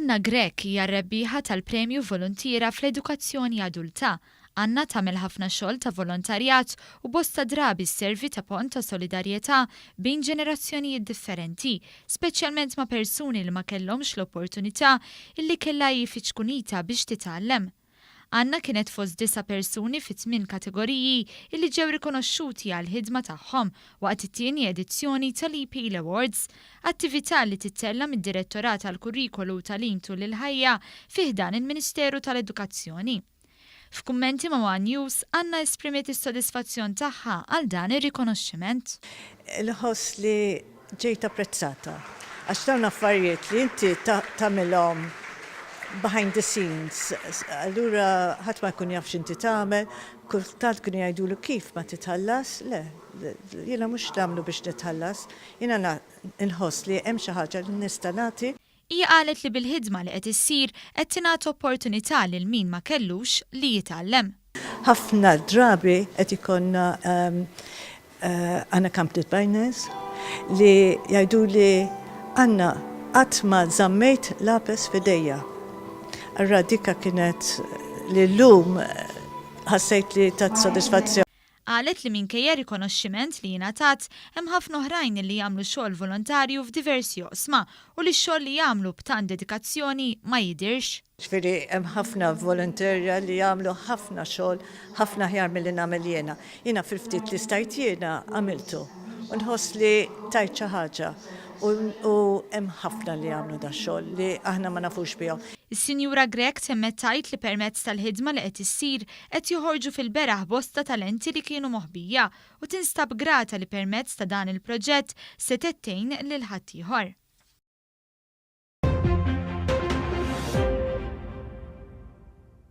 Anna Grech hija r-rebbieħa tal-Premju Voluntiera fl-Edukazzjoni Adulta. Anna tagħmel ħafna xogħol ta' volontarjat u bosta drabi sservi ta' pont ta' solidarjetà bejn ġenerazzjonijiet differenti, speċjalment ma' persuni li ma kellhomx l-opportunità illi kellha hi fi ċkunitha biex titgħallem. Anna kienet fost disa' persuni fi tmien kategoriji illi ġew rikonoxxuti għall-ħidma tagħhom waqt it-tieni edizzjoni tal-EPL Awards, attività li tittella' mid-Direttorat għall-Kurrikolu u Tagħlim Tul il-Ħajja fi ħdan il-Ministeru tal-Edukazzjoni. F'kummenti ma' one News, Anna esprimiet is-sodisfazzjon tagħha għal dan ir-rikonoxximent. Inħoss li ġejt apprezzata. Għax dawn affarijiet li inti tagħmilhom behind the scenes, allura ħadd ma jkun jaf x'inti tagħmel, kultant kienu jgħidulu kif ma titħallas, le, jiena mhux nagħmlu biex nitħallas, jiena nħoss li hemm xi ħaġa li nista' nagħti. Hija qalet li bil-ħidma li qed issir qed tingħata opportunità lil min ma kellux li jitgħallem. Ħafna drabi qed ikollna unaccompanied minors li jgħiduli Anna qatt ma żammejt lapes f'idejja. Allura dika kienet li llum ħassejt li tat sodisfazzjon. Qalet li minkejja rikonoxximent li ingħatat, hemm ħafna oħrajn li jagħmlu xogħol volontarju f'diversi oqsma u li x-xogħol li jagħmlu b'tant dedikazzjoni ma jidhirx. Ġifieri hemm ħafna volonterja li jagħmlu ħafna xogħol ħafna aħjar milli nagħmel jiena. Jiena fil-ftit li stajt jiena għamiltu u nħoss li tajt xi ħaġa u hemm ħafna li jagħmlu dax-xogħol li aħna ma nafux bihom. Is-Sinjura Grech temmet tgħid li permezz tal-ħidma li qed issir qed joħorġu fil-beraħ bosta talenti li kienu moħbija u tinstab grata li permezz ta' dan il-proġett setgħet tgħin lil ħaddieħor.